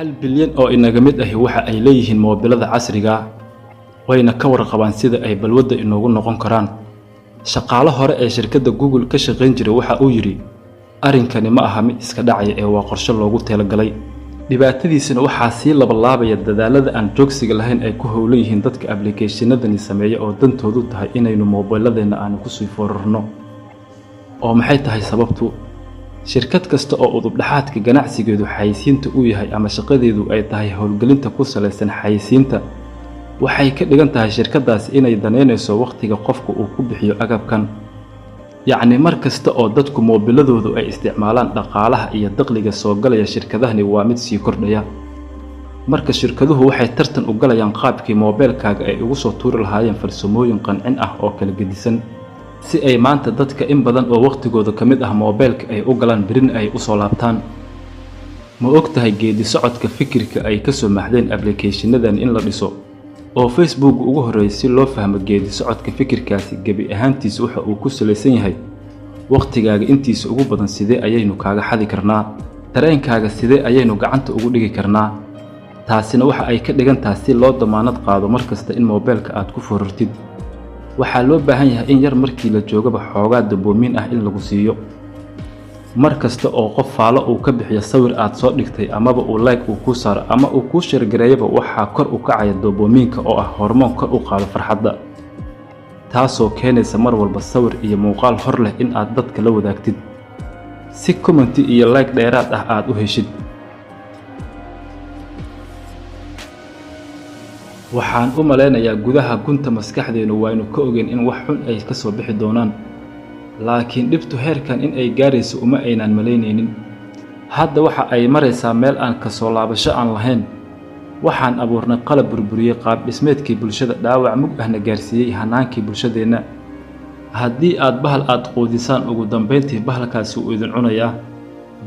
1 bilyan oo inaga mid ahi waxa ay leeyihiin moobilada casriga, wayna ka warqabaan sida ay balwadda inoogu noqon karaan. Shaqaale hore ee shirkadda Google ka shaqayn jiray waxa uu yidhi, "Arrinkani ma aha mid iska dhacaya ee waa qorshe loogu talagalay." Dhibaatadiisana waxaa sii labalaabaya dadaallada aan joogsiga lahayn ay ku howlan yihiin dadka application-adani sameeya oo dantoodu tahay inaynu moobiladeenna aanu kusii foorarno. Oo maxay tahay sababtu? Shirkad kasta oo udub dhexaadka ganacsigeedu xayeysiinta uu yahay ama shaqadeedu ay tahay howlgelinta ku salaysan xayeysiinta, waxay ka dhigan tahay shirkaddaasi inay danaynayso wakhtiga qofka uu ku bixiyo agabkan. Yacni, mar kasta oo dadku moobiladoodu ay isticmaalaan, dhaqaalaha iyo dakhliga soo galaya shirkadahani waa mid sii kordhaya. Marka shirkaduhu waxay tartan u galayaan qaabkii moobilkaaga ay ugu soo tuuri lahaayeen farsamooyin qancin ah oo kala gedisan, si ay maanta dadka in badan oo wakhtigooda ka mid ah moobilka ay u galaan, berrina ay u soo laabtaan. Ma og tahay geedi socodka fikirka ay ka soo maxdeen application-adan in la dhiso oo Facebook ugu horreeyay? Si loo fahmo geedi socodka fikirkaasi, gebi ahaantiisa waxa uu ku salaysan yahay: wakhtigaaga intiisa ugu badan sidee ayaynu kaaga xadi karnaa? Dareenkaaga sidee ayaynu gacanta ugu dhigi karnaa? Taasina waxa ay ka dhigan tahay, si loo damaanad qaado mar kasta in moobilka aad ku forartid, waxaa loo baahan yahay in yar markii la joogaba xoogaa dopamine ah in lagu siiyo. Mar kasta oo qof faalo uu ka bixiyo sawir aad soo dhigtay, amaba uu like uu kuu saaro, ama uu kuu share gareeyaba, waxaa kor u kacaya dopamine-ka oo ah hormoon kor u qaado farxadda, taasoo keenaysa mar walba sawir iyo muuqaal hor leh in aad dadka la wadaagtid, si comment iyo like dheeraad ah aad u heshid. Waxaan u malaynayaa gudaha gunta maskaxdeennu waynu ka ogeyn in wax xun ay ka soo bixi doonaan, laakiin dhibtu heerkan in ay gaarayso uma aynaan malaynaynin. Hadda waxa ay maraysaa meel aan ka soo laabasho aan lahayn. Waxaan abuurnay qalab burburiyey qaab dhismeedkii bulshada, dhaawac mug ahna gaarsiiyey hanaankii bulshadeenna. Haddii aad bahal aad quudisaan, ugu dambayntii bahalkaasi wuu idin cunayaa,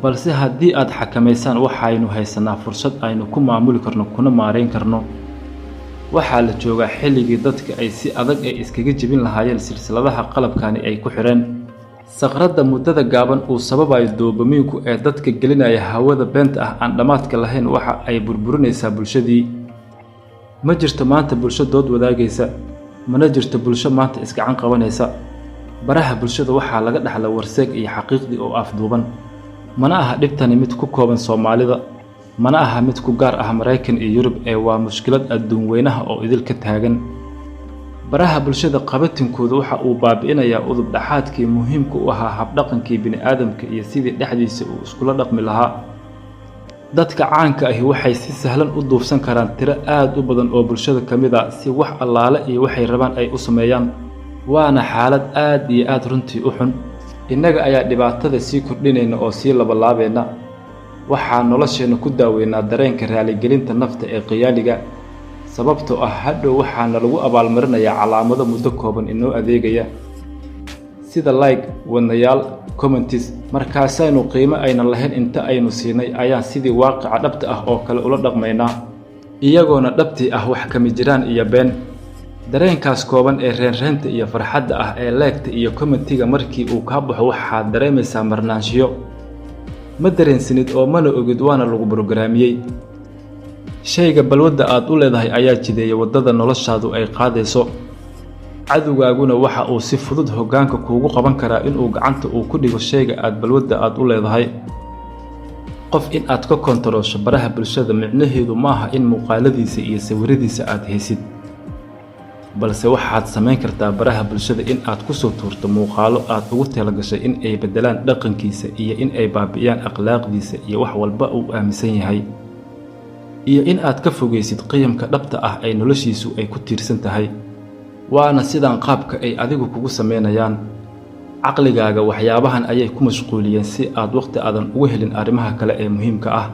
balse haddii aad xakamaysaan, waxaynu haysanaa fursad aynu ku maamuli karno kuna maarayn karno. Waxaa la joogaa xilligii dadka ay si adag ay iskaga jebin lahaayeen silsiladaha qalabkani ay ku xidheen. Saqradda muddada gaaban uu sababayo dopamine-ku ee dadka gelinaya hawada beenta ah aan dhammaadka lahayn waxa ay burburinaysaa bulshadii. Ma jirto maanta bulsho dood wadaagaysa, mana jirto bulsho maanta isgacan qabanaysa. Baraha bulshada waxaa laga dhaxla warseeg iyo xaqiiqdii oo afduuban. Mana aha dhibtani mid ku kooban Soomaalida, mana aha mid ku gaar ah Maraykan iyo Yurub, ee waa mushkilad adduun weynaha oo idil ka taagan. Baraha bulshada qabatinkooda waxa uu baabi'inayaa udub dhaxaadkii muhiimka u ahaa habdhaqankii bini'aadamka iyo sidii dhexdiisa uu iskula dhaqmi lahaa. Dadka caanka ahi waxay si sahlan u duufsan karaan tiro aad u badan oo bulshada ka mid a, si wax allaale iyo waxay rabaan ay u sameeyaan, waana xaalad aad iyo aad runtii u xun. Innaga ayaa dhibaatada sii kordhinayna oo sii labalaabayna. Waxaa nolosheenna ku daaweynaa dareenka raaligelinta nafta ee khiyaaliga, sababtoo ah hadhow waxaana lagu abaalmarinayaa calaamado muddo kooban inoo adeegaya, sida like, wadnayaal, comments. Markaasaynu qiimo aynan lahayn inta aynu siinay ayaan sidii waaqica dhabta ah oo kale ula dhaqmaynaa, iyagoona dhabtii ah wax kami jiraan iyo been. Dareenkaas kooban ee reenreenta iyo farxadda ah ee like-ta iyo comment-iga markii uu kaa baxo, waxaad dareemaysaa marnaanshiyo. Ma dareensanid oo mana ogid, waana lagu brograamiyey. Shayga balwadda aad u leedahay ayaa jideeya waddada noloshaadu ay qaadayso. Cadowgaaguna waxa uu si fudud hoggaanka kuugu qaban karaa inuu gacanta uu ku dhigo shayga aad balwadda aad u leedahay. Qof in aad ka kontaroosho baraha bulshada micnaheedu maaha in muuqaaladiisa iyo sawiradiisa aad haysid, balse waxaad samayn kartaa baraha bulshada in aad ku soo tuurto muuqaallo aad ugu talagashay in ay beddelaan dhaqankiisa iyo in ay baabi'iyaan akhlaaqdiisa iyo wax walba uu aaminsan yahay, iyo in aad ka fogaysid qiyamka dhabta ah ee noloshiisu ay ku tiirsan tahay. Waana sidaan qaabka ay adigu kugu samaynayaan. Caqligaaga waxyaabahan ayay ku mashquuliyeen si aad waqti aadan ugu helin arrimaha kale ee muhiimka ah.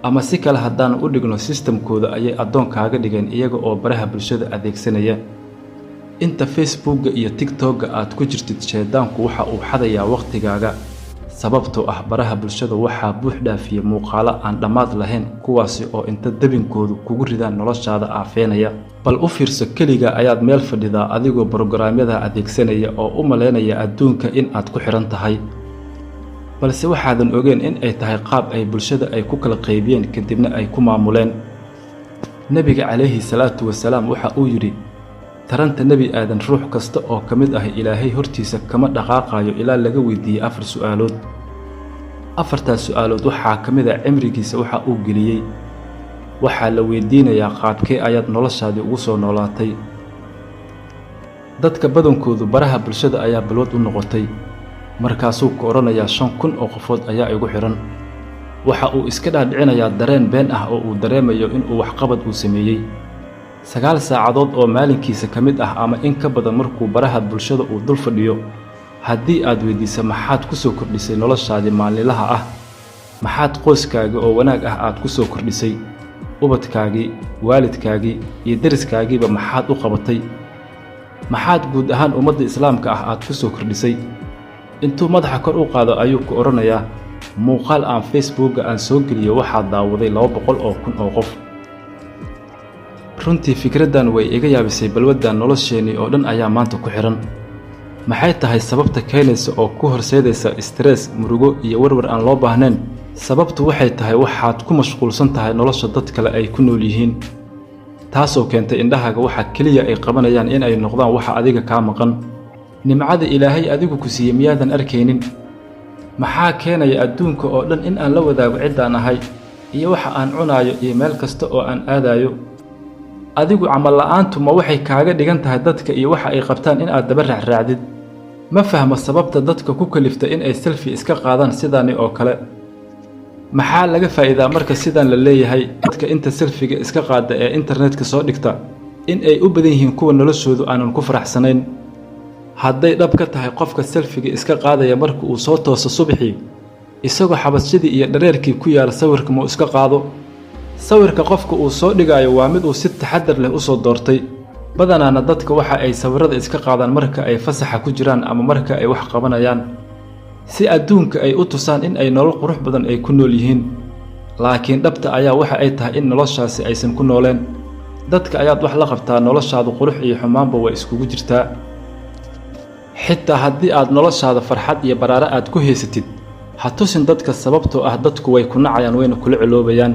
Ama si kale haddaan u dhigno, system-kooda ayay addoon kaaga dhigeen iyaga oo baraha bulshada adeegsanaya. Inta Facebookga iyo TikTokga aad ku jirtid, shaydaanku waxa uu xadayaa waqtigaaga, sababtoo ah baraha bulshada waxaa buux dhaafiya muuqaalo aan dhammaad lahayn, kuwaasi oo inta dabinkoodu kugu ridaan noloshaada aafeenaya. Bal u fiirso, keliga ayaad meel fadhidaa adigoo brograamyada adeegsanaya oo u malaynaya adduunka in aad ku xidhan tahay. Balse waxaadan ogeen in ay tahay qaab ay bulshada ay ku kala qaybiyeen, kadibna ay ku maamuleen. Nebiga calayhi salaatu wasalaam waxa uu yidhi: "Taranta Nebi Aadan ruux kasta oo ka mid ah Ilaahay hortiisa kama dhaqaaqayo ilaa laga weydiiyey afar su'aalood." Afartaas su'aalood waxaa ka mid ah cimrigiisa waxa uu geliyey. Waxaa la weydiinayaa: qaabkee ayaad noloshaadii ugu soo noolaatay? Dadka badankoodu baraha bulshada ayaa balwad u noqotay. Markaasuu ku odhanayaa: 5,000 oo qofood ayaa igu xidhan. Waxa uu iska dhaadhicinayaa dareen been ah oo uu dareemayo inuu waxqabad uu sameeyey. 9 saacadood oo maalinkiisa ka mid ah ama in ka badan markuu baraha bulshada uu dul fadhiyo, haddii aad weydiisa: maxaad ku soo kordhisay noloshaadii maalinlaha ah? Maxaad qoyskaaga oo wanaag ah aad ku soo kordhisay? Ubadkaagii, waalidkaagii iyo deriskaagiiba maxaad u qabatay? Maxaad guud ahaan ummadda Islaamka ah aad ku soo kordhisay? Intuu madaxa kor u qaado ayuu ku odhanayaa: muuqaal aan Facebookga aan soo geliyo waxaa daawaday 200,000 oo qof. Runtii fikraddan way iga yaabisay. Balwaddan nolosheennii oo dhan ayaa maanta ku xidhan. Maxay tahay sababta keenaysa oo ku horseedaysa stress, murugo iyo warwar aan loo baahnayn? Sababtu waxay tahay waxaad ku mashquulsan tahay nolosha dad kale ay ku nool yihiin, taasoo keentay indhahaaga waxa keliya ay qabanayaan in ay noqdaan waxa adiga kaa maqan. Nimcada Ilaahay adigu ku siiyey miyaadan arkaynin? Maxaa keenaya adduunka oo dhan in aan la wadaago ciddaan ahay iyo waxa aan cunaayo iyo meel kasta oo aan aadayo? Adigu camal la'aantu ma waxay kaaga dhigan tahay dadka iyo waxa ay qabtaan in aad daba raacraacdid? Ma fahmo sababta dadka ku kalifta in ay selfie iska qaadaan sidaani oo kale. Maxaa laga faa'iidaa marka sidaan la leeyahay? Dadka inta selfie-ga iska qaada ee internetka soo dhigta in ay u badan yihiin kuwa noloshoodu aanan ku faraxsanayn. Hadday dhab ka tahay qofka selfie-ga iska qaadaya marka uu soo tooso subaxii, isagoo xabadshidii iyo dhareerkii ku yaala sawirka muu iska qaado? Sawirka qofka uu soo dhigayo waa mid uu si taxadar leh u soo doortay. Badanaana dadka waxa ay sawirrada iska qaadaan marka ay fasaxa ku jiraan ama marka ay wax qabanayaan, si adduunka ay u tusaan in ay nolol qurux badan ay ku nool yihiin. Laakiin dhabta ayaa waxa ay tahay in noloshaasi aysan ku nooleen. Dadka ayaad wax la qabtaa. Noloshaadu qurux iyo xumaanba waa iskugu jirtaa. Xitaa haddii aad noloshaada farxad iyo baraare aad ku haysatid, ha tusin dadka, sababtoo ah dadku way ku nacayaan, wayna kula coloobayaan.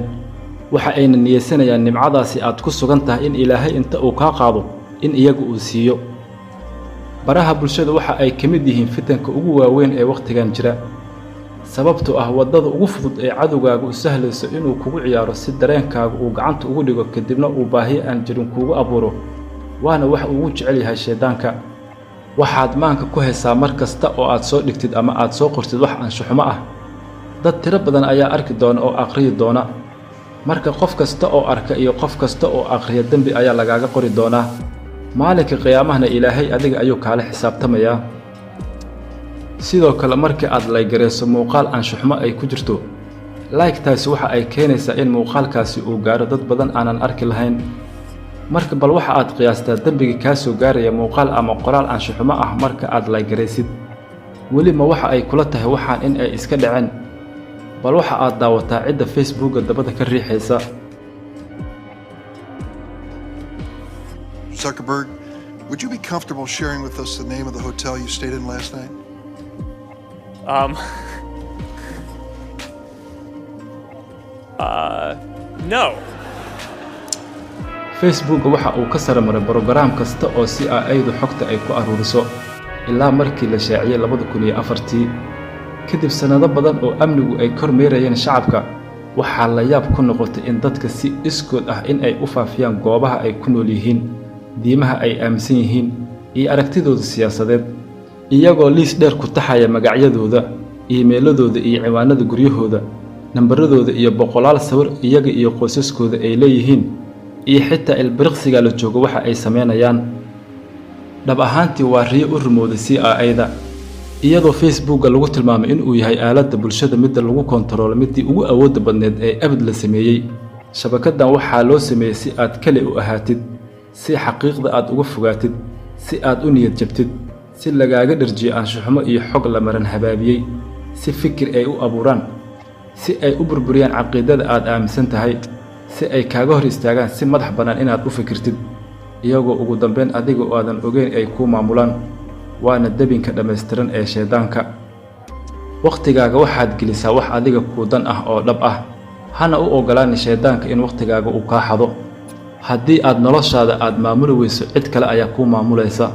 Waxa ayna niyeysanayaan nimcadaasi aad ku sugan tahay in Ilaahay inta uu kaa qaado in iyagu uu siiyo. Baraha bulshada waxa ay ka mid yihiin fitanka ugu waaweyn ee wakhtigan jira, sababtoo ah waddada ugu fudud ee cadowgaaga u sahlayso inuu kugu ciyaaro si dareenkaaga uu gacanta ugu dhigo, kadibna uu baahiyo aan jirin kuugu abuuro, waana wax uu ugu jecel yahay shayddaanka. Waxaad maanka ku haysaa mar kasta oo aad soo dhigtid ama aad soo qortid wax anshuxumo ah, dad tiro badan ayaa arki doona oo aqriyi doona. Marka qof kasta oo arka iyo qof kasta oo aqriya dembi ayaa lagaaga qori doonaa. Maalinka qiyaamahana Ilaahay adiga ayuu kaala xisaabtamayaa. Sidoo kale, marka aad like-garayso muuqaal anshuxumo ay ku jirto, like-taasi waxa ay keenaysaa in muuqaalkaasi uu gaaro dad badan aanan arki lahayn. Marka bal waxa aad qiyaastaa dembiga kaa soo gaaraya muuqaal ama qoraal anshuxumo ah marka aad like-garaysid. Weli ma waxa ay kula tahay waxaan in ay iska dhaceen? Bal waxa aad daawataa cidda Facebookga dabada ka riixaysa. Zuckerberg, would you be comfortable sharing with us the name of the hotel you stayed in last night? No. Facebookga waxa uu ka sare maray brograam kasta oo CIA-du xogta ay ku aruuriso ilaa markii la shaaciyey 2004-tii. Kadib sannado badan oo amnigu ay kormeerayeen shacabka, waxaa la yaab ku noqotay in dadka si iskood ah in ay u faafiyaan goobaha ay ku nool yihiin, diimaha ay aaminsan yihiin iyo aragtidooda siyaasadeed, iyagoo liis dheer ku taxaya magacyadooda, iimayladooda iyo ciwaanada guryahooda, nambaradooda iyo boqolaal sawir iyaga iyo qoysaskooda ay leeyihiin, iyo xitaa ilbiriqsiga la joogo waxa ay samaynayaan. Dhab ahaantii waa riyo u rumowday CIA-da, iyadoo Facebookga lagu tilmaamay inuu yahay aaladda bulshada midda lagu kontaroolo middii ugu awoodda badneed ee abid la sameeyey. Shabakaddan waxaa loo sameeyey si aad keli u ahaatid, si xaqiiqda aad uga fogaatid, si aad u niyad jabtid, si lagaaga dherjiyo anshuxumo iyo xog la maran habaabiyey, si fikir ay u abuuraan, si ay u burburiyaan caqiidada aad aaminsan tahay, si ay kaaga hor istaagaan si madax bannaan inaad u fikirtid, iyagoo ugu dambayn adiga oo aadan ogeyn ay kuu maamulaan. Waana debinka dhammaystiran ee shayddaanka. Wakhtigaaga waxaad gelisaa wax adiga kuu dan ah oo dhab ah. Hana u ogolaanin shaydaanka in wakhtigaaga uu kaa xado. Haddii aad noloshaada aad maamuli weyso, cid kale ayaa kuu maamulaysa.